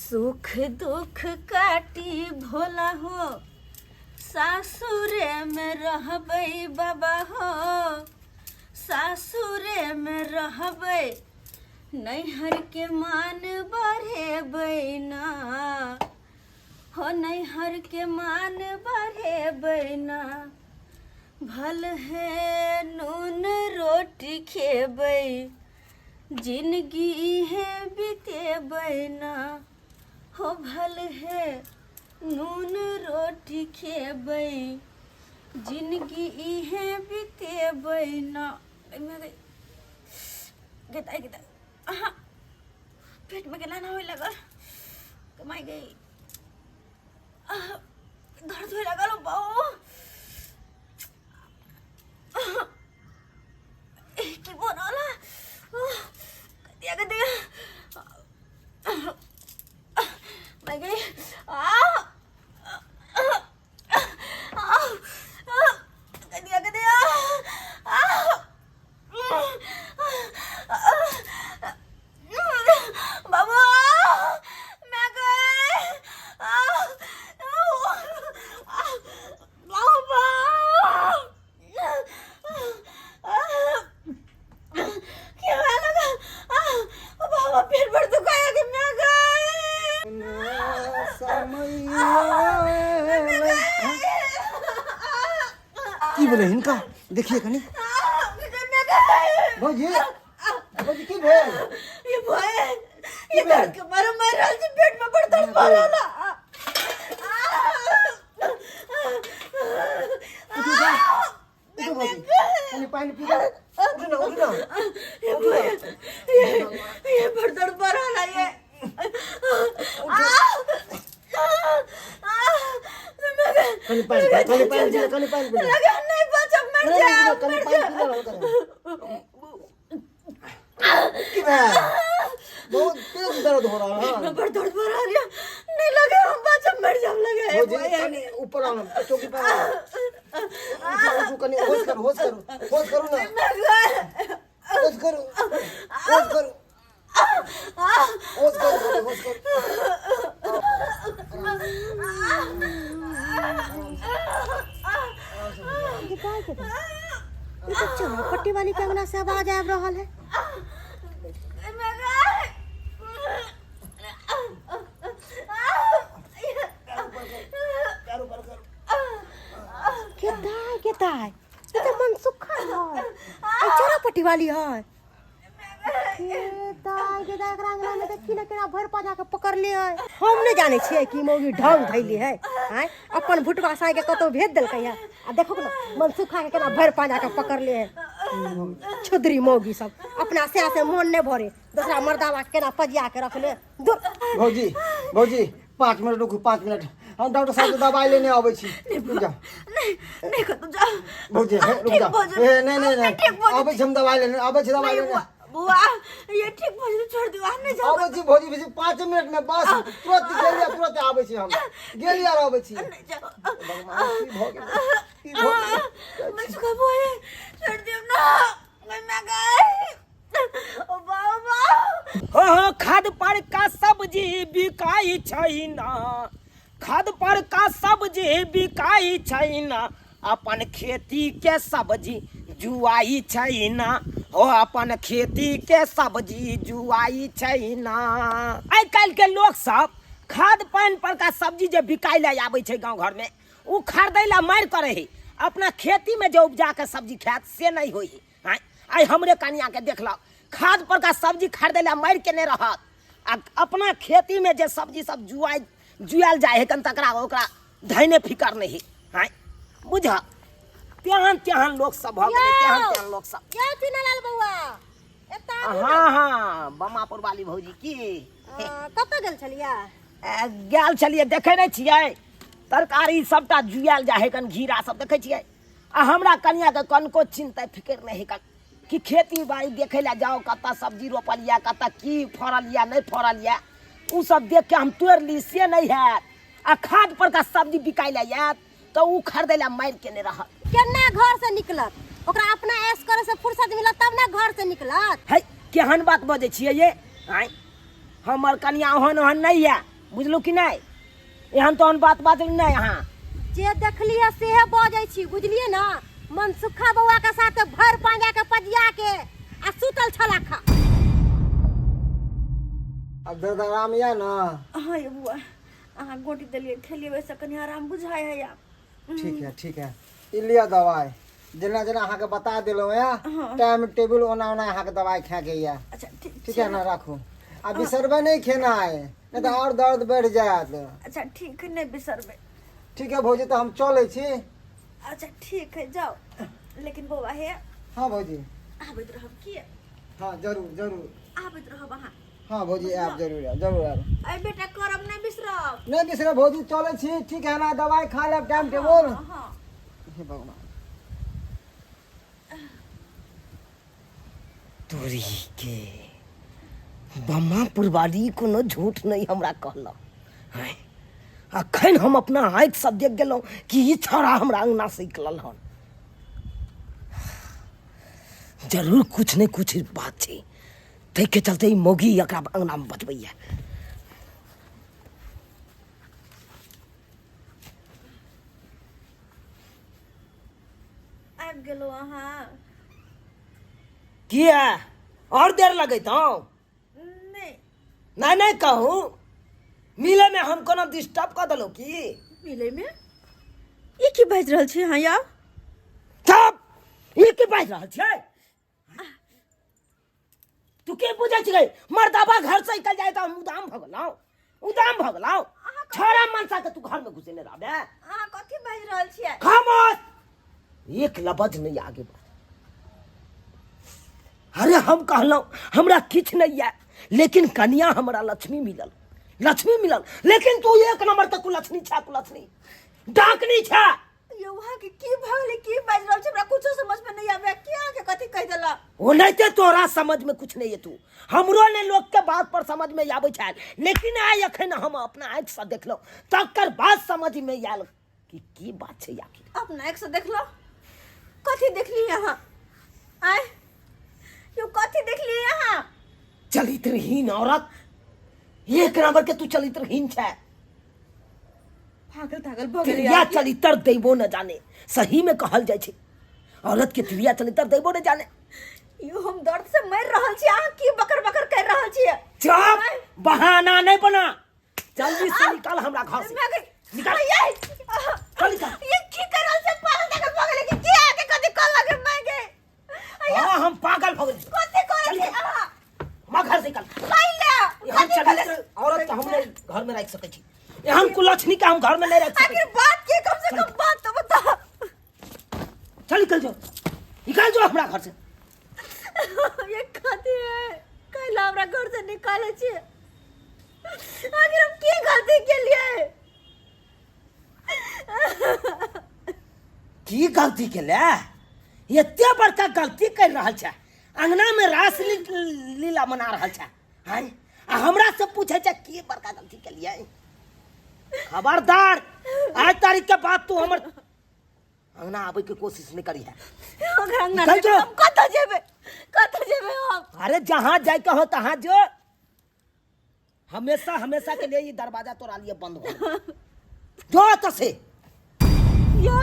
सुख दुख काटी भोला हो, सासुरे में रहबै बाबा हो, सासुरे में रहबै, नैहर के मान बढ़ेबै ना हो, नैहर के मान बढ़ेबै ना। भल है नून रोटी खेबै, जिंदगी है बितेबै ना हो, भल है नून रोटी खेबै, जिंदगी इहे बितेबै ना। एहिमे गे गेताइ गेताइ, अहाँ पेटमे केना ना होय लागल, कमाइ गई, आह, दर्द होय लागल बाबू। की बनल कतिया कतिया माइ गई। आ कतिया कतिया, बाबू मैं गए, बाबा क्या लगा, बाबा पेट भर दुखाया कि मैं गए। की भेलै हिनका? देखिए कनी भौजी, भौजी, की भेल? ये भय ये दर्द के मारे मर रहल छी, पेट में बड़ दर्द भऽ रहल। उठू जा, उठू भौजी, कनी पानि पी ले। उठू ना, उठू ना। ये भय ये बड़ दर्द भऽ रहल है ये। कनी पानि पी, कनी पानि पी, कनी पानि पी। लगा नहीं बचब, मर नहीं, जाएब, नहीं, कनी मर पानि जाएब। पी ले। की भेल? बहुत तेज दर्द हो रहा है। पेट में बड़ दर्द भऽ रहल है, नहीं लगे हम बचब, मर जाब लगे है। भौजी, कनी ऊपर आओ ना, चौकी पर आओ। उठो, उठो, कनी होश करो, होश करो, होश करो ना, होश करो, होश करो, होश करो, कनी होश करो। ई तऽ चौपट्टी वाली के अंगना से आवाज आबि रहल है। पैर ऊपर करो। केताय केताय, ई तऽ मनसुखा है, ई चौरापट्टी वाली है। केताय केताय, एकरा अंगना में देखी ने केना भरि पाजा के पकड़ले है। हम नहि जानै छियै कि मौगी ढंग धैली है। आँय, अपन भुटवा साँइ के कतौ भेज देलकै है, आ देखो ने मनसुखा के केना भरि पाजा के पकड़ले है। छुद्री मौगी सब, अपना से से मोन नहि भरे, दोसरा मर्दावा के केना पजिया के रखले। दूर। भौजी, भौजी, 5 मिनट रुकू, 5 मिनट, हम डॉक्टर साहब से दवाई लेने आबै छी, रुक जाओ। नहीं नहीं, कतौ जाओ। भौजी, हे, रुक ठीक जाओ। भऽ जेतै। हे, नहीं नहीं नहीं। ठीक भऽ जेतै। आबै छी हम दवाई लेने, आबै छी दवाई नहीं लेने। बुआ, बुआ ये ठीक भऽ जेतै, छोड़ दियौ, हम नहीं जाओ। आबै छी भौजी, भौजी, 5 मिनट में बस, तुरंत गेलियै, तुरंत आबै छी हम, गेलियै आर आबै छी। नहीं जाओ। भगवान, की भऽ गेलै, की भऽ गेलै? मनसुखा बुआ छोड़ दियौ ना, मैं गए, ओ बाबा। हो हो, खाद पर का सब्जी बिकाई छै ना, खाद पर का सब्जी बिकाई छै ना, अपन खेती के सब्जी जुआई छै ना हो, अपन खेती के सब्जी जुआई छै ना। आइ काल्हि के लोक सब खाद पानि पर का सब्जी जे बिकाइ लए आबै छै गाँव घरमे, ओ खरीदै लए मारि करै है, अपना खेतीमे जे उपजा के सब्जी खायत से नहि होइ है। आँय, आइ हमरे कनियाके देखलक, खाद पर का सब्जी खरीदै लए मारि केने रहत, आ अपना खेतीमे जे सब्जी सब जुआइ जुआयल जाइ है कन, तकरा ओकरा धैने फिकर नहि है। आँय, बुझ, तेहन तेहन लोक सब भऽ गेलै, तेहन तेहन लोक सब। यौ चुनालाल बौआ, एतऽ आबू ने। हँ हँ, बमापुर वाली भौजी, की? कतऽ गेल छलियै? गेल छलियै, देखै नहि छियै, तरकारी सबटा जुआयल जाइ है कन, घिरा सब देखै छियै। आ हमरा कनियाके कनको चिन्ता फिक्र नहि है कन कि खेती बाड़ी देखै लए जाउ, कतऽ सब्जी रोपल यऽ, कतऽ की फड़ल यऽ, नहि फड़ल यऽ, ओ सब देख के हम तोड़ि ली, से नहि हैत। आ खाद पर का सब्जी बिकाइ लए आयत तऽ ओ खरीदै लए मारि केने रहत। केना घर से निकलत? ओकरा अपना ऐश करे से फुर्सत मिलत तब ना घर से निकलत। है, केहन बात बजै छियै ये? आँय, हमर कनिया ओहन ओहन नहि यऽ। बुझलहुँ कि नहि एहन तहन बात बाजल नहि अहाँ जे देखलियै सेहे बजै छी बुझलियै ने मनसुखा बौआ के साथ भरि पाँजा के पजिया के आ सुतल छला खा अब दर्द आराम यऽ ने हाँ ये बुआ अहाँ गोटी देलियै खेलियै ओहिसँ कनि आराम बुझाइ है आब ठीक है ठीक है ई लिअ दवाइ जेना जेना अहाँके बता देलहुँ यऽ टाइम टेबुल ओना ओना अहाँके दवाइ खाएके यऽ अच्छा ठीक ठीक है ना राखू आ बिसरबै नहि खेनाइ नहि तऽ आओर दर्द बढ़ि जायत अच्छा ठीक है नहि बिसरबै ठीक है भौजी तऽ हम चलै छी अच्छा ठीक है जाओ लेकिन बौआ हे हाँ भौजी आबैत रहब की हाँ जरूर जरूर आबैत रहब अहाँ हाँ भौजी आयब जरूर आयब जरूर आयब अरे बेटा करब नहि बिसरब नहि बिसरब भौजी चलै छी ठीक है ना दवाइ खा लेब टाइम टेबुल हाँ हाँ हे भगवान तोरी के बम्मा पुरवाली कोनो झूठ नहि हमरा कहलक आँय, अखन हम अपना आँखिसँ देख गेलहुँ कि ई छौड़ा हमरा अङ्गनासँ निकलल हन जरूर कुछ ने कुछ बात छै ताहिके चलते ई मौगी एकरा अङ्गनामे बचबैया आबि गेलहुँ अहाँ किया और देर लगैतहुँ नहि नहि नहि कहू मिलैमे हम कोनो डिस्टर्ब कऽ देलहुँ की मिलैमे ई की बाजि रहल छी अहाँ यौ चुप ई की बाजि रहल छियै तू के बुझै छियै मर्दाबा घर से निकल जाए तऽ हम उदाम भऽ गेलहुँ उदाम भऽ गेलहुँ छोड़ा मनसा के तू घर में घुसेने रहबे अहाँ कथी बाजि रहल छियै खामोश एक लबज नहीं आगे बढ़ अरे हम कहलहुँ हमरा किछु नहीं है लेकिन कनिया हमरा लक्ष्मी मिलल लक्ष्मी मिलल लेकिन तू एक नंबर तक कुलक्ष्मी छा कुलक्ष्मी डाकनी छा यौ अहाँके की भऽ गेलै की बाजि रहल छी हमरा कुछो समझ में नहीं आबै की अहाँके कथी कहि देलक ओनाहिते तोरा समझ में कुछ नहीं एतू हमरो ने लोक के बात पर समझ में आबै छल लेकिन आइ अखन हम अपना आँखि से देखलहुँ तकर बाद समझ में आयल कि की बात छै आखिर अपना आँखि से देखलहुँ कथी देखली अहाँ आय यौ कथी देखली अहाँ चरित्रहीन औरत एक नंबर के तू चरित्रहीन छै पागल तागल भऽ गेलै क्रिया चरित्र दैबो न जाने सही में कहल जाइ छै औरत के क्रिया चरित्र दैबो न जाने यौ हम दर्द से मरि रहल छी अहाँ की बकर बकर कर रहल छी चुप बहाना नहीं बना जल्दी से निकल हमरा घर से मैं गई निकाल। ये चल निकाल। ये की कर रहल छी पागल तागल भऽ गेलै कि की आके कथी कल लगे मैं गई हाँ हम पागल हो गए कथी करै चल छी निकाल। अहाँ हमरा घर से निकल पहिले हम चरित्र औरत के हम नहीं घर में रख सकै छी एहन कुलक्षणी के हम घर में नहीं रख सकै आखिर बात की कम से कम बात तो बता चल निकल जाओ निकल जाओ हमरा घर से ये कथी है कैला हमरा घर से निकाले छी आखिर हम की गलती के लिए की गलती के ले एते बड़का गलती कर रहल छै अंगना में रास लीला मना रहल छै आँय आ हमरा से पूछे छै की बड़का गलती के लिए खबरदार आज तारीख के बाद तू हमर अंगना आबे के कोशिश नहीं करी है ओकरा अंगना निकल जो। हम कतऽ जेबै कतऽ जेबै हम अरे जहाँ जाए के हो तहाँ जो हमेशा हमेशा के लिए ये दरवाजा तोरा लिए बंद हो जो तो से यो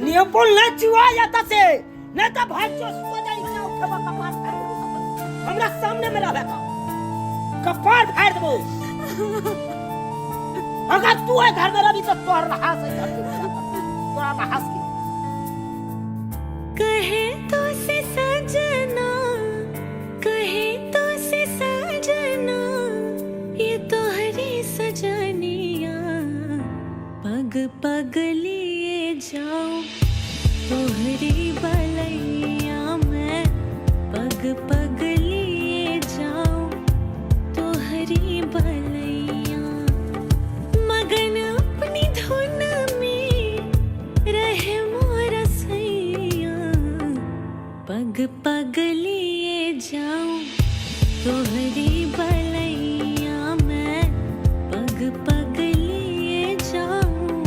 नेबो नहीं चुआ जाता से नहीं तो भाग जो सो जाई ना उठबा कपार फाड़ देबो। हमरा सामने में रहबे का कपार फाड़ देबो अगर तू है घर में रही तो तोहर नहास है घर के पूजा कर तोरा नहास के कहे तो से सजना कहे तो से सजना ये तोहरी सजनिया पग पग लिए जाऊं तोहरी बलैया मैं पग पग लिए जाऊं तोहरी बलैया मगन अपनी धुन में रहे मोरा सैया पग पग लिए जाऊं तोहरी बलैया मैं पग पग लिए जाऊं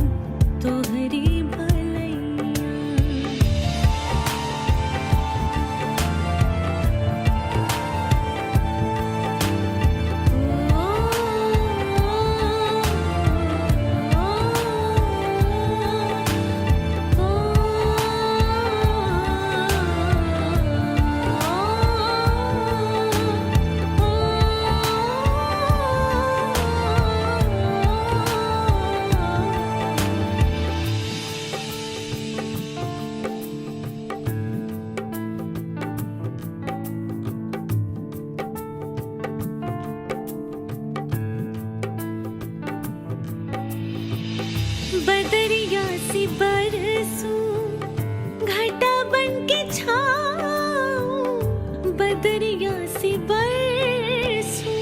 बदरिया सी बरसूं, घटा बन के छाऊं, बदरिया सी बरसूं।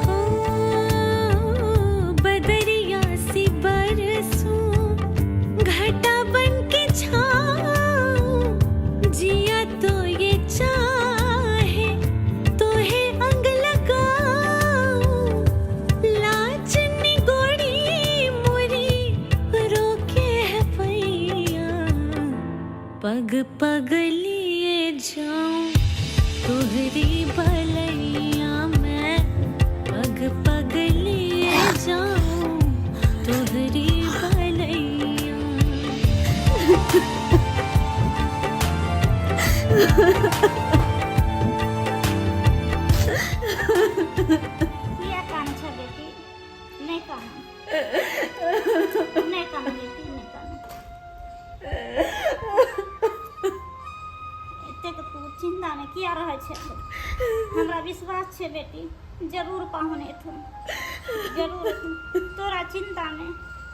हो बदरिया सी बरसूं, घटा बन के छाऊं, जिया तो ये चाहे तो है अंग लगाऊं, लाज निगोड़ी मोरी रोके है पैया, पग पग लिए जाऊं तोहरी बलैया मैं, पग पग लिए जाऊं तोहरी बलैया। किया कान छ बेटी? नहीं काना, नहीं काना बेटी, नहीं काना। एतेक तू चिंता में किया रहै छै? हमरा विश्वास छै बेटी, जरूर पाहुन एथुन, जरूर एथुन। तोरा चिंता नहि।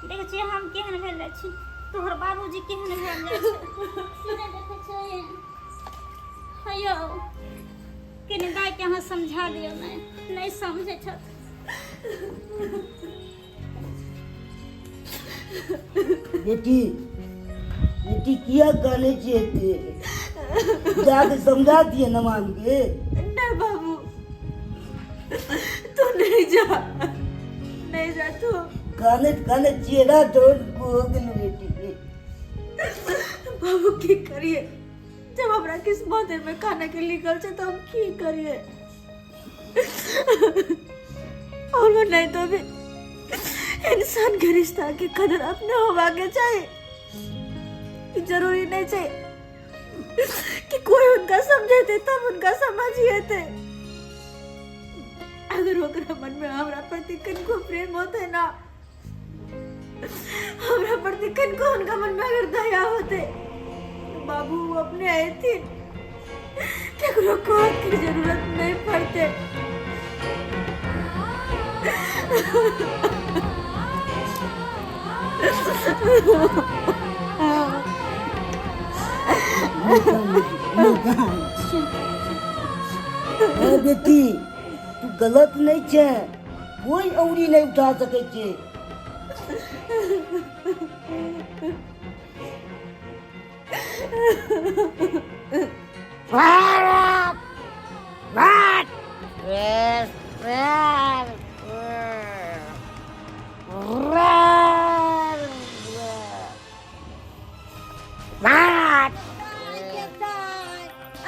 देखै छियै हम केहन भेल जाइ छी, तोहर बाबूजी केहन भेल जाइ छै, से नहि देखै छै? हेयौ, कनि दाइके अहाँ समझा दियौ ने, नहि समझै छथि। बेटी, बेटी, किया कानै छी एते? जाके समझा दिए न मामी के। नहीं बाबू, तू नहीं जा, नहीं जा तू। कानैत कानैत चेहरा तोर हो गेल बेटी। बाबू, की करिए? जब हमरा किस्मत में खाना के लिखल छै तो हम की करिए? और वो नहीं तो भी इंसान के रिश्ता के कदर अपने होवा के चाहिए। जरूरी नहीं चाहिए कि कोई उनका समझे थे तब उनका समझिए थे। अगर ओकरा मन में हमरा प्रति कनको प्रेम होते ना, हमरा प्रति कनको उनका मन में अगर दया होते, तो बाबू वो अपने आए थे, केकरो कहे की जरूरत नहीं पड़ते। ए बेटी, तू गलत नहीं छे, कोई औरी नहीं उठा सकै छे।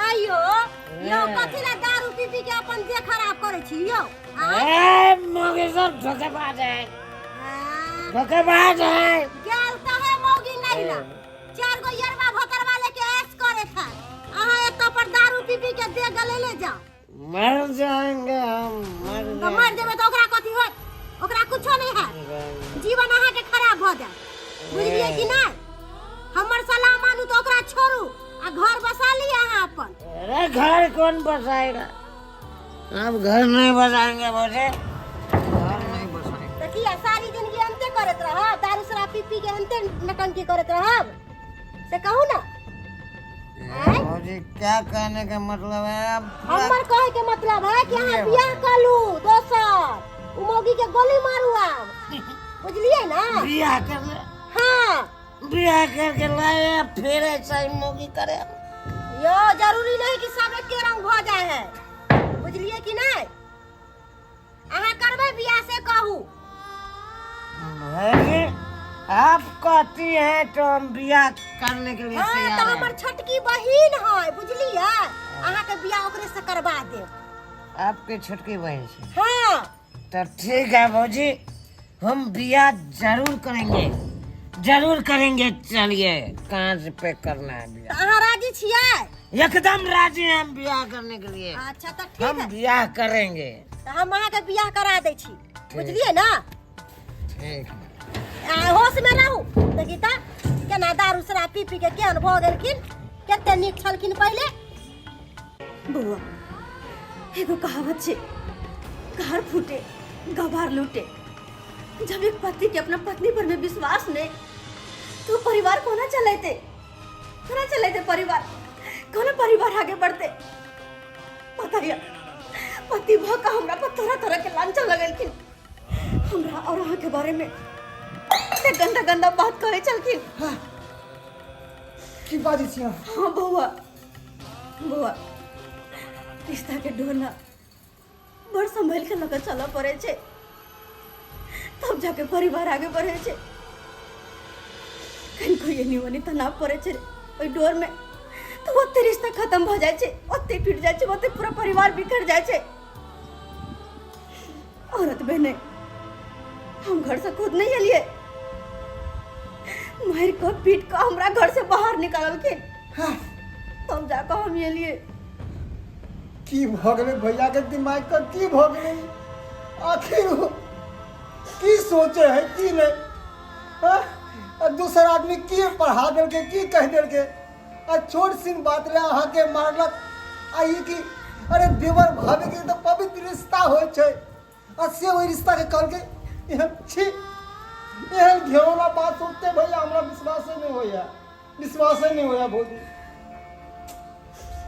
आइयो यौ, कथी ला दारू पी पी के अपन देह खराब करै छी यौ? ए मौगी सब धोखेबाज है। हाँ, धोखेबाज है। गेल तऽ है मौगी नहीं ना, चार गो यरवा भतरवा लेके ऐश करे था। अहाँ एतऽ पर दारू पी पी के देह गलेले जाओ। मर जाएंगे हम, मर। तऽ मर जेबै तऽ ओकरा कथी होत? ओकरा कुछो नहीं हैत। जीवन अहाँके खराब भऽ जायत, बुझलियै कि नहि? हमर सलाह मानू तऽ ओकरा छोड़ू आ घर बसा लिअ अहाँ अपन। अरे, घर कौन बसाएगा? अब घर नहीं बसाएंगे बोले, घर नहीं बसाएंगे। तऽ किया सारी जिंदगी अंते करैत रहब? दारू शराब पी पी के अंते नटंकी करैत रहब, से कहू ना? आँय? भौजी, क्या कहने का मतलब है अब? हमर कहे के मतलब है कि अहाँ बियाह कर लू दोसर, उ मौगी के गोली मारू आब, बुझलियै ना? बियाह कर ले? हाँ। बियाह करके लाए, फिर ऐसा ही मौगी करे? यो, जरूरी नहीं कि सब एके रंग भऽ जाए है, बुझलियै कि नहीं? अहाँ करबै बियाह से कहू। भौजी, आप कहती हैं तो हम बियाह करने के लिए हाँ, तैयार तऽ हैं। हमर छोटकी बहिन है, बुझलियै? अहाँके बियाह ओकरे से करबा देब। आपके छोटकी बहन से? हाँ। तो ठीक है भौजी, हम बियाह जरूर करेंगे, जरूर करेंगे। चलिए, कहाँ से पे करना है तऽ बियाह? अहाँ राजी छियै? एकदम राजी हैं हम बियाह करने के लिए। अच्छा, तऽ ठीक हम है। बियाह करेंगे। तऽ हम अहाँके बियाह करा दै छी, बुझलियै ना? ठीक है। आ होश में रहू। देखी तऽ केना दारू शराब पी पी के केहन भऽ गेलखिन। कते नीक छलखिन पहिले। बौआ, एगो कहावत छै, घर फूटे गवार लूटे। जब एक पति के अपना पत्नी पर में विश्वास नहीं तो परिवार कोना चलेते, कोना चलेते परिवार, कोना परिवार आगे बढ़ते। पता है पति भऽ कऽ हमरा पर तरह तरह के लांछन लगेलखिन, हमरा और अहाँ के बारे में एते गंदा गंदा बात कहै छलखिन। की बाजै छी अहाँ? हाँ बौआ, बौआ रिश्ता के डोर ना बड़ संभल के लऽ चलऽ पड़ै छै, तब जाके परिवार आगे बढ़ै छै। कहीं कोई एनी ओनी तनाव पड़ै छै ओहि डोर में तो ओते रिश्ता खत्म भऽ जाइ छै, ओते टूटि जाइ छै, ओते पूरा परिवार बिखर जाइ छै। औरत बहने हम घर से खुद नहीं एलिए, मारि कऽ पीट कऽ हमरा घर से बाहर निकाललखिन, तब जाकऽ हम एलिए। की भऽ गेलै भैया के दिमाग के, की भऽ गेलै आखिर? ओ की सोचे है की नहीं? हाँ? आ दोसर आदमी की पढ़ा देलकै, की कहि देलकै? आ छोट सिन बात ले अहाँके मारलक। आ ई की, अरे देवर भाभी के तऽ पवित्र रिश्ता होइ छै, आ से ओहि रिश्ता के कहलकै एहन छी, एहन घिनौना बात सोचते भैया हमरा विश्वासे नहीं होइया, विश्वासे नहीं होइया भौजी।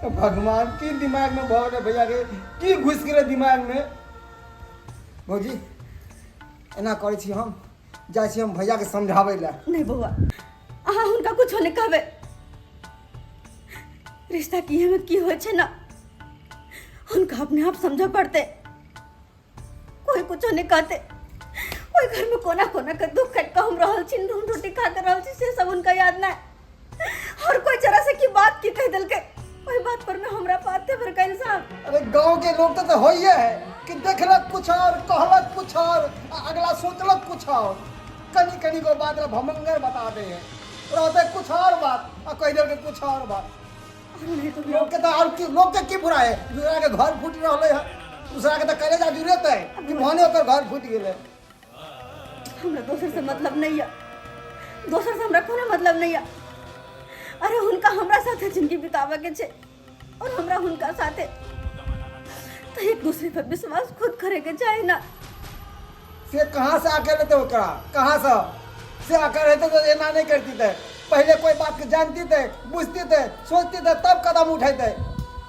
भगवान की दिमाग में भऽ गेलै भैया के, की घुसि गेलै दिमाग में? भौजी एना करै छी, हम जाइ छी हम भैया के समझाबै लए। नहीं बौआ, अहाँ हुनका कुछो नहीं कहबै। रिश्ता की में की होइ छै ना, हुनका अपने आप समझऽ पड़तै। कोई कुछो नहीं कहते। ओहि घर में कोना कोना के दुख काटि कऽ हम रहल छी, नून रोटी खा के रहल छी, से सब हुनका याद नहीं। और कोई जरा से की बात की कह देलकै, ओहि बात पर में हमरा पाते भर कैल साहब। अरे गांव के लोग तो होइए है कि देखलक कुछ और, कहलक कुछ और, आ अगला सोचलक कुछ और। कनी कनी गो बात ला भमंगर बता दे है, रहते कुछ और बात आ कह देलकै कुछ और बात। और नहीं तो लोग के तो और की, लोग के की बुरा है? दूसरा के घर फूट रहले है, दूसरा के तो कलेजा जुड़ेत है कि भने ओकर घर फूट गेलै। हमरा दोसर से मतलब नहीं है, दोसर से हमरा कोनो मतलब नहीं है। अरे हुनका हमरा साथे जिंदगी बितावे के छे और हमरा हुनका साथे, तो एक दूसरे पर विश्वास खुद करे के चाही ना। से कहाँ से आके रहते ओकरा, कहाँ से से आके रहते तो एना नहीं करती थे। पहले कोई बात के जानती थे, बुझती थे, सोचती थे, तब कदम उठेते।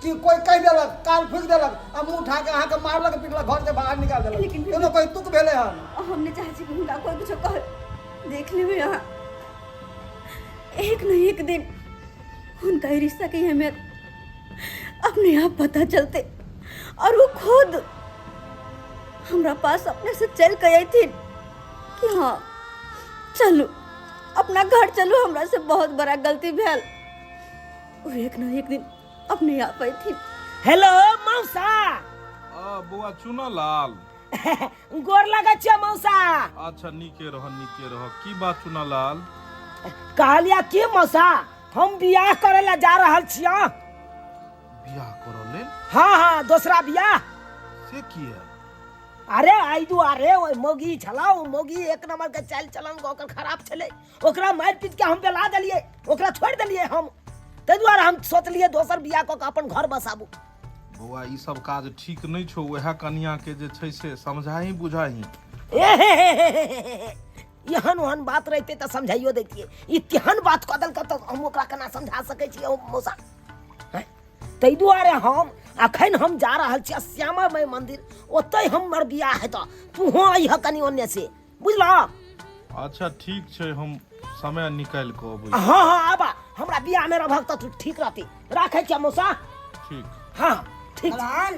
कि कोई कह देलक, कान फूक देलक आ मुँह उठा के अहाँके मारलक पीटलक, घर से बाहर निकाल देलक, लेकिन एनो कोई तुक भेलै हन? हम नहीं चाहे छी कि हुनका कोई कुछो कहे। देख लेबै अहाँ, एक न एक दिन हुनका ई रिश्ता के अहमियत अपने आप पता चलते और वो खुद हमरा पास अपने से चल के अयथिन कि हाँ चलू अपना घर चलू, हमरा से बहुत बड़ा गलती भेल। वो एक न एक दिन अपने आप अयथिन। हेलो मौसा। आ बौआ चुना लाल। गोर लगै छियै मौसा। अच्छा नीके रह, नीके रह। की बात चुना लाल? कहलिया की मौसा, हम बियाह करे ला जा रहल छियै। बियाह करऽ लेल? हाँ हाँ, दोसरा बियाह। से किया? अरे आई दुआरे ओहि मौगी छला, ओ मौगी एक नंबर के चालि चलन ओकर खराब छलै, ओकरा मारि पीट के हम बेला देलियै, ओकरा छोड़ि देलियै हम। ताहि दुआरे हम सोचलियै दोसर बियाह कऽ के अपन घर बसाबू। बौआ ई सब काज ठीक नहि छौ, वएह कनिया के जे छै से समझाही बुझाही। एहे, एहन ओहन बात रहितै तऽ समझाइयो दैतियै, ई तेहन बात कऽ देलकै तऽ हम ओकरा केना समझा सकै छियै मौसा? हैं? ताहि दुआरे हम अखन हम जा रहल छी श्यामा माई मंदिर, ओतहि हमर बियाह हेतऽ, तूहो अइह कनि ओन्ने से, बुझलह? अच्छा ठीक छै, हम समय निकालि कऽ अबै। हाँ हाँ आबा, हमरा बियाह में रहबहक तऽ तू ठीक रहती। राखै छियै मौसा। ठीक। हाँ ठीक। भगवान,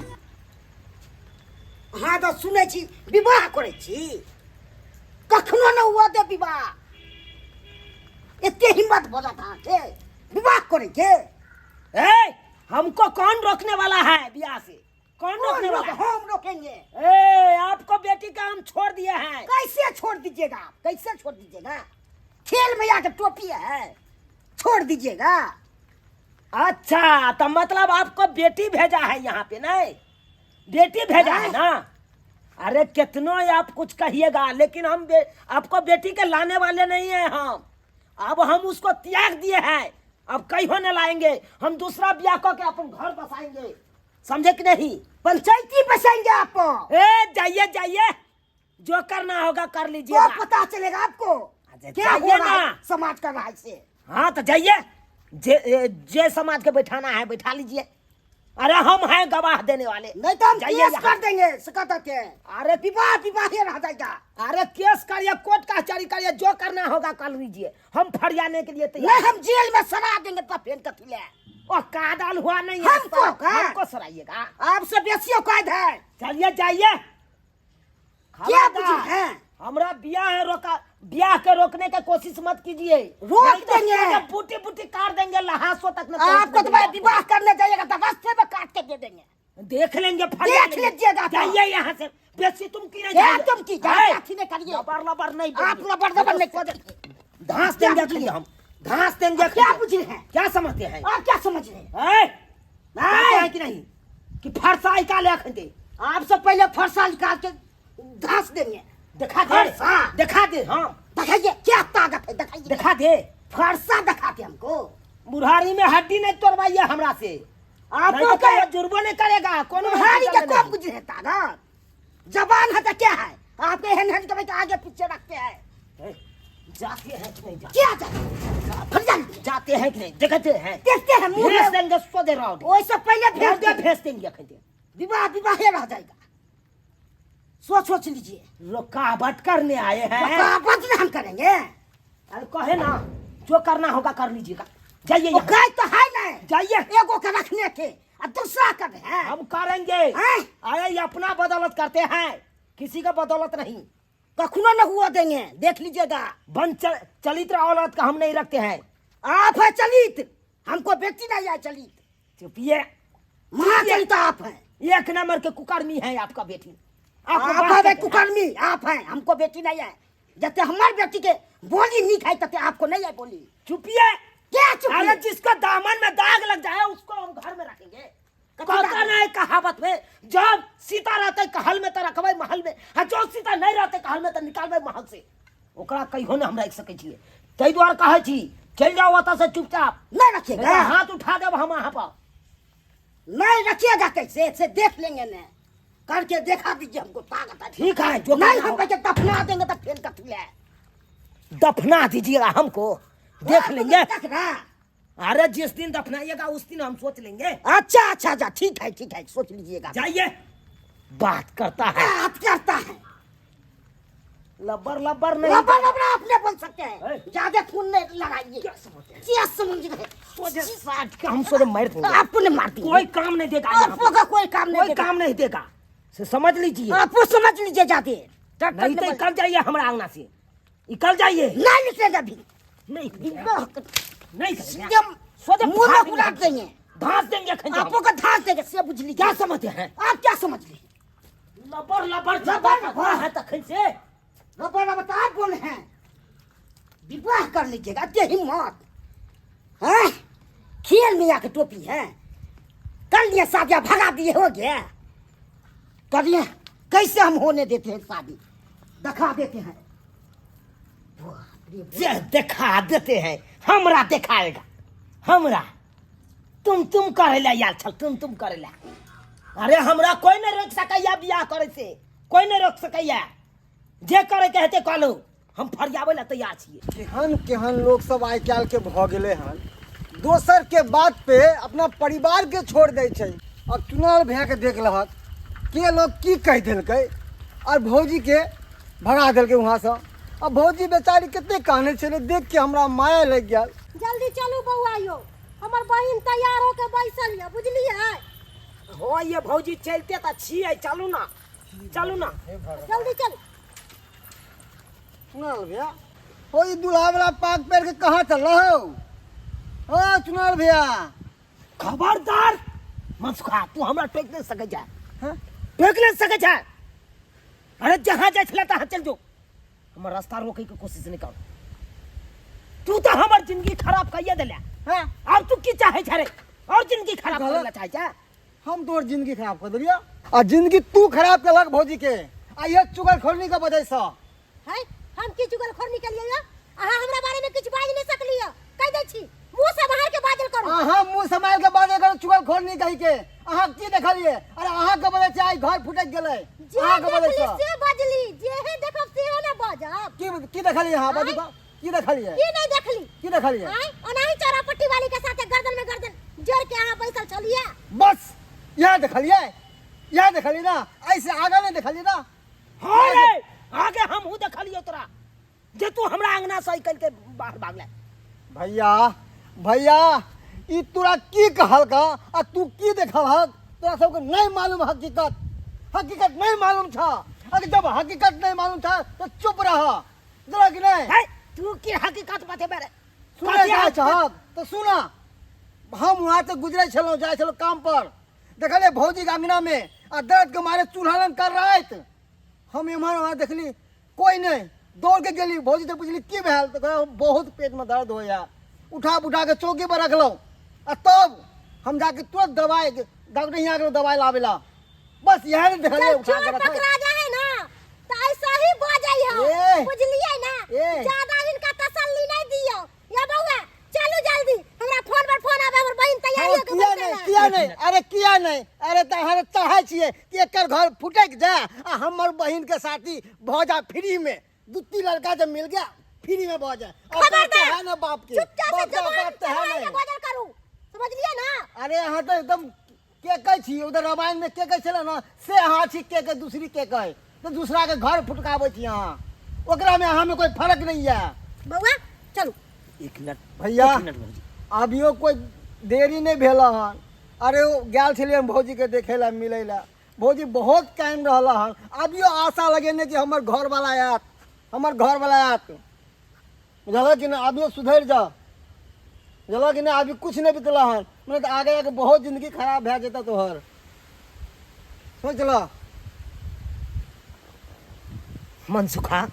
अहाँ तऽ सुनै छी विवाह करै छी, कखनो न हुआ दे विवाह। एते हिम्मत भऽ जात अहाँके विवाह करे के? ए, हमको कौन रोकने वाला है बियाह से? कौन रोकने वाला है? हम रोकेंगे। ए, आपको बेटी का हम छोड़ दिए हैं। कैसे छोड़ दीजिएगा आप? कैसे छोड़ दीजिएगा? खेल में आके टोपी है, छोड़ दीजिएगा। अच्छा तो मतलब आपको बेटी भेजा है यहाँ पे? नहीं बेटी भेजा है ना। अरे कितनो आप कुछ कहिएगा लेकिन हम आपको बेटी के लाने वाले नहीं हैं हम। अब हम उसको त्याग दिए हैं। अब कहीं न लाएंगे हम, दूसरा ब्याह कऽ के अपन घर बसाएंगे, समझे कि नहीं? पंचायती बसाएंगे आपको। ए जाइए जाइए, जो करना होगा कर लीजिए। तो पता चलेगा आपको अच्छा, क्या हो जाइए रहा है ना। समाज का राय से। हाँ तो जाइए, जे जे समाज के बैठाना है बैठा लीजिए। अरे हम हैं गवाह देने वाले। नहीं तो हम जाइए केस यहाँ। कर देंगे, शिकायत है। अरे विवाह विवाह ही रह जाएगा। अरे केस करिए, कोर्ट कचहरी करिए, जो करना होगा कर लीजिए, हम फरियाने के लिए तैयार। नहीं हम जेल में सड़ा देंगे तो फिर कथी ले। ओ कादल हुआ नहीं है। हमको का? हमको सराइएगा? आपसे बेसी औकात है। चलिए जाइए। क्या खबरदार। बुझे हैं? हमरा बियाह है रोका, बियाह के रोकने का कोशिश मत कीजिए। रोक नहीं तो देंगे। सीधे बूटी बूटी काट देंगे, लहासों तक न आपको तो भाई पहुंचने देंगे। विवाह करने जाइएगा तो रास्ते में काट के दे देंगे। देख लेंगे, फरिया देख लेंगे। लीजिएगा तो। जाइए यहाँ से, बेसी तुम की नहीं क्या जाइए। तुम की? जाइए, है। अथी नहीं करिए। लबर लबर नहीं आप बोलिए। लबर लबर नहीं करिए। धांस देंगे अखनी हम, धांस देंगे। क्या बुझ रहे हैं? क्या समझते हैं आप? क्या समझ रहे हैं? है? समझते हैं कि नहीं कि फरसा निकाले अखन दे? आपसे पहले फरसा निकाल के धांस देंगे। दिखा दे। फरसा। दिखा दे। हाँ दिखाइए क्या ताकत है, दिखाइए। दिखा दे। फरसा दिखा दे हमको। बुढ़ारी में हड्डी नहीं तोड़वाइए हमरा से। आपको नहीं तो क्या- कहियो जुर्मो नहीं करेगा कोनो। बुढ़ारी के हड्डी कौन बुझ रहे ताकत? जबान है तो क्या है? आपके हेन हेन के आगे पीछे रखते हैं। नहीं। जाते हैं कि नहीं जाते? क्या जाते? फिर जाते जाते हैं कि नहीं देखते हैं। देखते हैं मुंह भेज में। देंगे सो दे रहा। ओइसे पहले भेज भेज दे, देंगे। भेज देंगे अखन दे। विवाह विवाह ही रह जाएगा, सोच सोच लीजिए। रुकावट करने आए हैं। रुकावट नहीं हम करेंगे। अरे कहे ना, जो करना होगा कर लीजिएगा, जाइए वो यहाँ। गाय तो है नहीं। जाइए। एगो के रखने के और दूसरा कर रहे हैं। हम करेंगे। हैं? अरे ये अपना बदौलत करते हैं, किसी का बदौलत नहीं। कखनो न हुआ देंगे, देख लीजिएगा। बन चलित्र औरत का हम नहीं रखते हैं। आप है चलित, हमको बेटी नहीं है चलित। चुपिए। महाचलित आप हैं। एक नंबर के कुकर्मी है आपका बेटी। आप आपको बात है करते हैं। कुकर्मी आप हैं, हमको बेटी नहीं है। जते हमार बेटी के बोली नहीं खाई तते आपको नहीं है बोली। चुपिए। क्या चुपिए? अरे जिसको दामन में दाग लग जाए उसको हम घर में रखेंगे। कथी कहता दाग? ना है कहावत में, जब सीता रहते कहल में तो रखबै महल में, आ जो सीता नहीं रहते कहल में तो निकालबै महल से। ओकरा कहियो ने हम राखि सकै छियै। ताहि दुआरे कहै छी चलि जाओ ओतऽ से चुपचाप। नहीं रखिएगा। नहीं तऽ हाथ उठा देब हम अहाँ पर। नहीं रखिएगा कैसे से देख लेंगे ने, करके देखा दीजिए हमको ताकत है। ठीक है, जो नहीं करना हम होगा। कहे दफना देंगे तो फिर कथी है? दफना दीजिएगा हमको, देख लेंगे। देख रहा। अरे जिस दिन दफनाइएगा उस दिन हम सोच लेंगे। अच्छा अच्छा अच्छा, ठीक है ठीक है, सोच लीजिएगा। जाइए, बात करता है। बात करता है। लब्बर लब्बर नहीं। लबर लबर आपने बोल सकते हैं। ए? ज्यादा खून नहीं लगाइए। क्या समझते हैं? क्या समझ रहे हैं? सोझे साठ के हम सोझे मार देंगे। आपको नहीं मार देंगे। कोई काम नहीं देगा यहाँ आपको का कोई काम नहीं कोई देगा। काम नहीं देगा, से समझ लीजिए। आपको समझ लीजिए जाते। नहीं तो निकल जाइए हमारा अंगना से, निकल जाइए। नहीं निकलेगा भी। नहीं विवाह कर- नहीं एकदम सोझे मुंह में फाड़ देंगे। उलाट देंगे। धांस देंगे खंजा। आपको का धांस देंगे, से बुझ लीजिए। क्या समझते हैं? आप क्या समझ रहे हैं? लबर लबर लबर लबर लबर। है तखन से। लबर लबर आप बोले हैं। विवाह कर लीजिएगा, इतने हिम्मत हैं? खेल में आके टोपी है कर लिया शादी, भगा दिए हो गया करिए। कैसे हम होने देते हैं शादी, दिखा देते हैं। जे देखा देते हैं, हमरा देखाएगा हमरा। तुम तुम करे ला यार छल, तुम तुम करे ला। अरे हमरा कोई नहीं रोक सकैया बियाह करे से, कोई नहीं रोक सकैया। जे करे के हेतै कहलहुँ, हम फरियाबै ला तैयार छियै। केहन केहन लोग सब आइ काल्हि के भऽ गेलै हन, दोसर के बात पे अपना परिवार के छोड़ दै छै। अब चुनाव भैया के देख लहक के लोग की कहि देलकै और भौजी के भगा देलकै वहाँसँ। अब भौजी बेचारी कते कानै छलै, देख के हमरा माया लागि गेल। जल्दी चलू बौआ यौ, हमर बहिन तैयार होके बैसल यऽ, बुझलियै? हो ये भौजी चलते तऽ छियै, चलू ना चलू ना जल्दी चलू। चुनाव भैया हो ई दूल्हा वाला पाग पहिर के कहाँ चल रहा हो? ओ चुनाव भैया खबरदार मनसुखा, तू हमरा टोकि नहि सकै छै। हाँ? टोकि नहि सकै छै। अरे जहाँ जाइ छलै तहाँ चलि जो, हमर रास्ता रोकै के कोशिश नहि कर। तू तऽ हमर जिंदगी खराब कइए देले। हाँ? आब तू की चाहै छै रे? और जिंदगी खराब गलत। करै लए चाहै छै? हम तोहर जिंदगी खराब कर देलियौ आ जिंदगी तू खराब केलक भौजी के, आ ये चुगल खोलनी के वजह से। है हम की चुगलखोरनी केलियै यऽ? अहाँ हमरा बारे में किछु बाजि नहि सकलियै, कहि दै छी मुंह सम्हार के बाजल करू। अहाँ मुंह सम्हार के बाजल करू, चुगलखोर नहीं कही के। अहाँ की देखलिए? अरे अहाँ के बोले छै आइ घर फुटक गेलै। जे अहाँ के बोले देखली छै से बजली, जेहे देखब सेहे ने बजब। की की देखलिए अहाँ बाजू तऽ? की देखलिए? की नहीं देखली? की देखलिए? आय ओनाही चौरा पट्टी वाली के साथे गर्दन में गर्दन जोड़ के अहाँ बैसल छलिए। बस इएह देखलिए, इएह देखलिए ना, ऐसे आगा नहीं देखलिए ना। हाँ रे, आगे हमहूँ देखलियो तोरा जे तू हमरा अंगना से निकल के बाहर भागले। भैया भैया ई तोरा की कहलका आ तू की देखलहक? तोरा सबके नहीं मालूम हकीकत, हकीकत नहीं मालूम था। अगर जब हकीकत नहीं मालूम था तो चुप रहा, जरा कि नहीं? हे, तू की हकीकत बतेबे रे? सुनै कथी जाइ हकीकत? छहक तऽ सुना, हम वहाँ से गुजरै छलहुँ, जाइ छलहुँ काम पर, देखलियै भौजीके अंगनामे आ दर्द के मारे चूल्हा लग कर राति। हम एम्हर ओम्हर देखली कोई नहीं, दौड़ के गेली भौजी से पुछली की भेल, तऽ कहलक बहुत पेटमे दर्द होइए। उठा उठा के चौकी पर रखलहुँ आ तब हम जाके तुरंत दवाई डॉक्टर यहाँ गेलहुँ दवाई लाबै ला। बस इएह ने देखलियै जब उठा के चोर रखल। पकड़ा जाए है ना तो ऐसा ही बजै है, ए। बुझलियै ना? ए। ज्यादा हिनका तसल्ली नहीं दियो। या बौआ चलू जल्दी, हमरा फोन पर फोन आवे, हमर बहिन तैयारी हाँ, हो के किया बैठल नहीं, है। किया नहीं, अरे किया नहीं, अरे तऽ अहाँ चाहै छियै कि एकर घर फुटक जाए आ हमर बहिन के साथी भऽ जाए फ्री में, दू तीन लड़का जब मिल गया फ्री में भऽ जाए। औकात तो है ना बाप के, चुपचाप से बाप के जबान औकात तो है चलाए के नहीं। बजल करू, समझलियै ना? अरे अहाँ तऽ एकदम के कहै छी, उधर रामायण में के कहै छलै ना से अहाँ छी के के दूसरी के कहै, तऽ दूसरा के घर फुटकाबै छी अहाँ, ओकरा में अहाँ में कोई फर्क नहीं है। बौआ चलू। एक मिनट भैया, एक मिनट भौजी। अभियो कोई देरी नहीं भेल हन। अरे ओ गेल छलियै हम भौजीके देखै लए मिलै लए, भौजी बहुत कानि रहल हन। अभियो आशा लगेने कि हमर घरवाला आयत, हमर घरवाला आयत, बुझलक कि नहि? अभियो सुधरि जा, बुझलक कि नहि? अभी कुछ नहीं बीतल हन, मतलब तऽ आगे जाके बहुत जिंदगी खराब भए जेतौ तोहर, सोच ल। मनसुखा,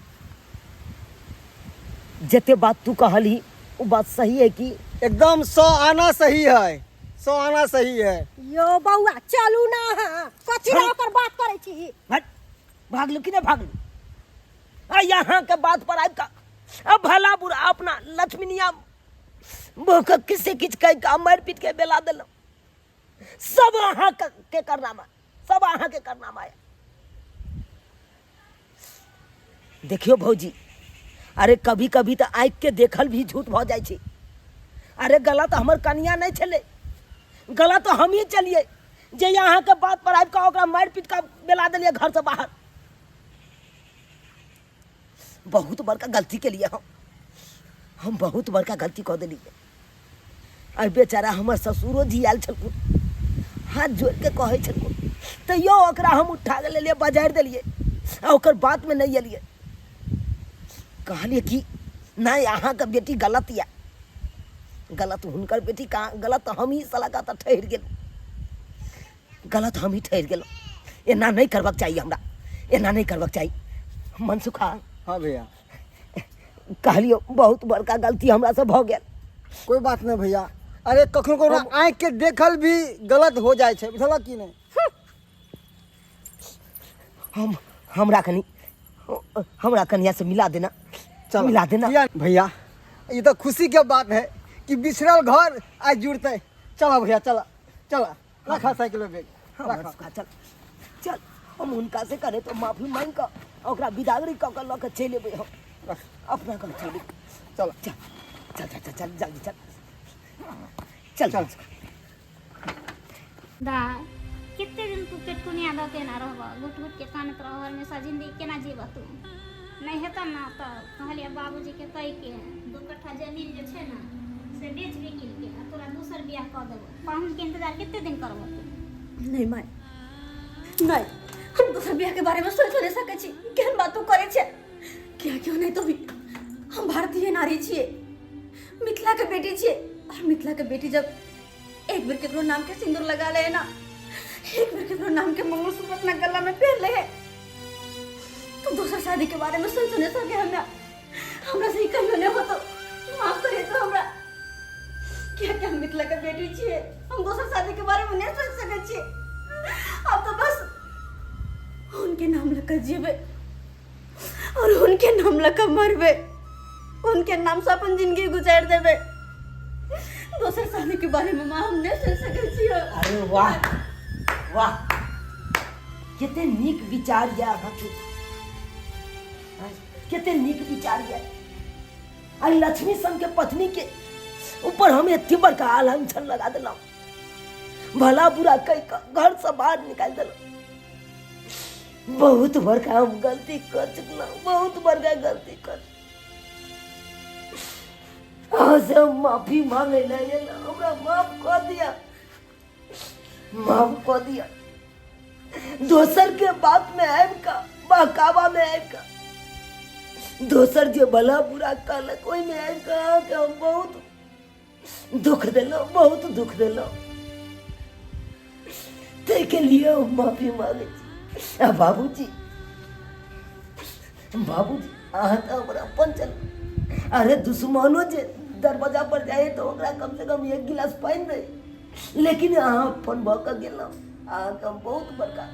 जते बात तू कहली वो बात सही है कि? एकदम 100 आना सही है, 100 आना सही है। यो बौआ चलू ना, अहाँ कथी चलू। लए ओकर बात करै छी? हट, भागलू कि नहीं भागलू? आ यहाँ के बात पर आबि कऽ आ भला बुरा अपना लक्ष्मीनिया भूख किसे किछु कहि कऽ मारि पीट के बेला देलहुँ। सब अहाँ के करनामा, सब अहाँ के करनामा है। देखियो भौजी, अरे कभी कभी तऽ आँखि के देखल भी झूठ भऽ जाइ छै। अरे गलत हमर कनिया नहि छलै, गलत हमही चलिए जे अहाँके बात पर आबि कऽ ओकरा मारि पीट कऽ बेला देलियै घरसँ बाहर। बहुत बड़का गलती केलियै हम बहुत बड़का गलती कऽ देलियै। आ बेचारा हमर ससुरो जी आयल छलखुन, हाथ जोड़ि कऽ कहै छलखुन, तैयो ओकरा हम उठा कऽ लेलियै, बजारि देलियै आ ओकर बातमे नहि एलियै। कहलियै कि नहि अहाँके बेटी गलत यऽ, गलत हुनकर बेटी कहाँ गलत, हमही साला का तऽ ठहरि गेलहुँ, गलत हमही ठहरि गेलहुँ। एना नहि करबाक चाही हमरा, एना नहि करबाक चाही। मनसुखा। हाँ भैया। कहलियो बहुत बड़का गलती हमरा से भऽ गेल। कोई बात नहीं भैया, अरे कखनो कखनो आँखि के देखल भी गलत हो जाइ छै, बुझलक कि नहि? हम हमरा कनी हमरा कनिया से मिला देना, चलो, मिला देना। किया भैया, ये तो खुशी के बात है कि बिछड़ल घर आज जुड़ते। चलो भैया, चलो चलो, रखा साइकिल में बैग, हाँ, रखा। मनसुखा, चल चल, हम हुनका से करे तो माफी मांग कऽ ओकरा बिदागरी कऽ कऽ लऽ कऽ चलि एबै हम अपना घर चलि। चल चल चल चल चल चल जल्दी चल चल चल। दाय कते दिन तू पेटकुनिया दऽ के एना रहबह, घुटि घुटि के कानैत रहबह, हमेशा जिंदगी केना जीबह तू? नहि हेतऽ ने तऽ कहलियै बाबूजीके कहि के 2 कट्ठा जमीन जे छै ने से बेच बिकिन के आ तोरा दोसर बियाह कऽ देबौ। पाहुनके इंतजार कते दिन करबह तू? नहीं माय, नहीं, हम दोसर बियाह के बारे में सोच नहीं सकै छी। केहन बात तू करै छै? किया क्यों नहीं तो भी हम भारतीय नारी छियै, मिथिला के बेटी छियै, और मिथिला के बेटी जब एक बेर केकरो नाम के सिंदूर लगा ले ना, एक बेर केकरो नाम के मंगलसूत्र अपना गला में पहन ले है, तो दोसर शादी के बारे में सोच नहीं सके। हमरा हमरा से ई कहियो नहीं होतो, माफ करे तो हमरा। क्या क्या हम मिथिला के बेटी छियै, हम दोसर शादी के बारे में नहीं सोच सकै छियै। अब तो बस उनके नाम लग जीवे और उनके नाम लग मरबे, उनके नाम से अपन जिंदगी गुजार देबे। दोसर शादी के बारे में माँ हम नहीं सुन सकै छियै। अरे वाह वाह, कते नीक विचार यऽ अहाँके, कते नीक विचार यऽ। आइ लक्ष्मी सन के पत्नी के ऊपर हम एते बड़का लांछन लगा देलहुँ, भला बुरा कहि कऽ घर से बाहर निकालि देलहुँ। बहुत बड़का हम गलती कर चुकलहुँ, बहुत बड़का गलती कर। अहाँ से हम माफी मांगे लए एलहुँ, हमरा माफ कऽ दिअ, माफ कऽ दिअ। दोसर के बात में आबि कऽ, बहकावा में आबि कऽ, दोसर जे भला बुरा कहलक ओहिमे आबि कऽ अहाँके हम बहुत दुख देलहुँ, बहुत दुख देलहुँ। ताहिके लिए हम माफी मांगै छी। आ बाबूजी, बाबूजी अहाँ तऽ हमर अपन छलहुँ। अरे दुश्मनो जे दरवाजा पर जाइ तऽ ओकरा कम से कम एक गिलास पानि दै, लेकिन अहाँ अपन भऽ कऽ गेलहुँ। अहाँके हम बहुत बड़का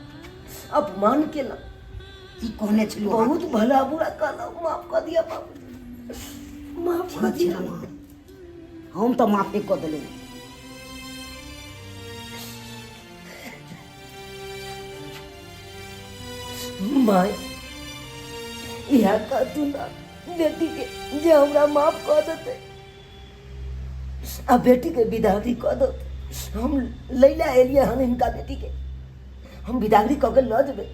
अपमान केलहुँ। की कहने छलहुँ? बहुत भला बुरा कहलहुँ। माफ कऽ दिअ बाबूजी, माफ कऽ दिअ। हम तऽ माफे कऽ देलहुँ। माय, इएह कहतू ना बेटीके जे हमरा माफ कऽ देतै आ बेटीके विदागरी कऽ दो। हम लै लए एलियै हन हिनका बेटीके, हम विदागरी कऽ के लऽ जेबै।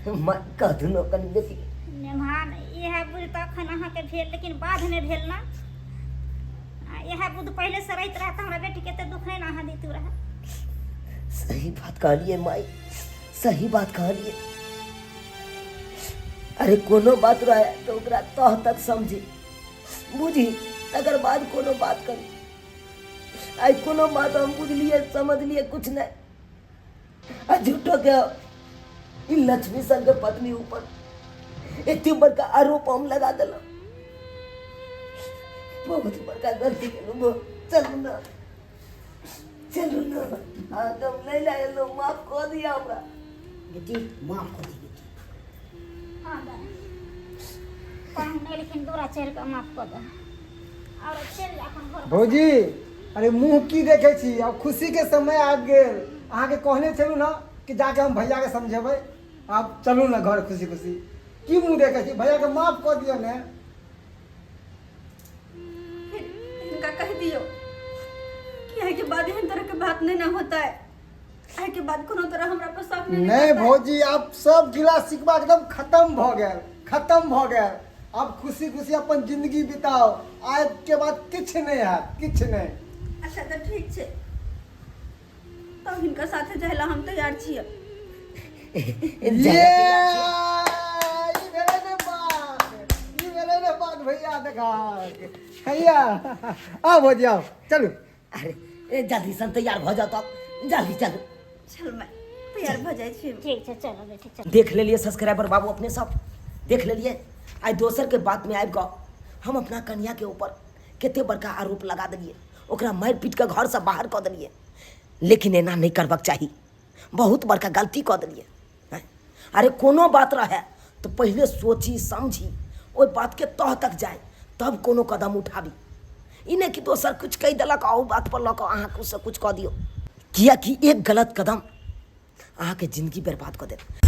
माय, कहथुन ने कनि बेटीके। नेमान, इएह बुद्धि तऽ अखन अहाँके भेल, लेकिन बादमे भेल ना। आ इएह बुद्धि पहिलेसँ रहैत रहए तऽ हमरा बेटीके एते दुख नहि ने अहाँ दैतु रहए। सही बात कहलियै माय, सही बात कहलियै। अरे कोनो बात रहे तऽ ओकरा तह तक समझी बुझी, तकर बाद कोनो बात करी। आइ कोनो बात हम बुझलियै समझलियै कुछ नहि, आ झूठो के ई लक्ष्मी संग के पत्नी ऊपर एते बड़का आरोप हम लगा देलहुँ। बहुत बड़का गलती केलहुँ। चलू ना, चलू ना, अहाँके हम नहि लए एलहुँ, माफ कऽ दिअ हमरा। बेटी, माफ कऽ दी बेटी। हाँ दादा, पाहुन एलखिन दूरा चढ़ि कऽ माफ कऽ दे आओर चलि जा अपन घर। भौजी, अरे मुँह की देखै छी? आब खुशीके समय आबि गेल। अहाँके कहने छलहुँ ने कि जाके हम भैयाके समझेबै। आब चलू ने घर खुशी खुशी। की मुँह देखै छी? भैयाके माफ कऽ दियौ ने। फिर हिनका कहि दियौ कि एहिके बाद एहन तरह के बात नहीं ना होता है। एहिके बाद कोनो तरह हमरा पर शक नहीं नहीं करता है। भौजी, आब सब गिला शिकवा एकदम खत्म भऽ गेल, खत्म भऽ गेल। आब खुशी खुशी अपन जिंदगी बिताओ। आब के बाद किछु नहि हैत, किछु नहि। अच्छा तऽ ठीक छै, तब हिनका साथे जाय ला हम तैयार छियै। ये ई भेलै ने बात, ई भेलै ने बात भैया। देखा भैया, आउ भौजी, आउ, चलू। अरे ए, जल्दी सन तैयार भऽ जाओ तब, जल्दी चलू। चल मैं तैयार भऽ जाइ छी। ठीक छै, चलो बेटी चलो। देख लेलिए सब्सक्राइबर बाबू, अपने सब देख लेलिए। आइ दोसर के बात में आबि कऽ हम अपना कन्या के ऊपर कते बड़का आरोप लगा देलिए, ओकरा मारि पीट कऽ घर से बाहर कऽ देलिए। लेकिन एना नहि करबाक चाही, बहुत बड़का गलती कऽ देलिए। अरे कोनो बात रहे तऽ पहिले सोची समझी, ओहि बातके तह तक जाय तब कोनो कदम उठाबी। ई नहि कि दोसर किछु कहि देलक आ ओहि बात पर लऽ कऽ अहाँ किछु से किछु कऽ दियौ, किएकि एक गलत कदम अहाँके जिंदगी बर्बाद कऽ देत।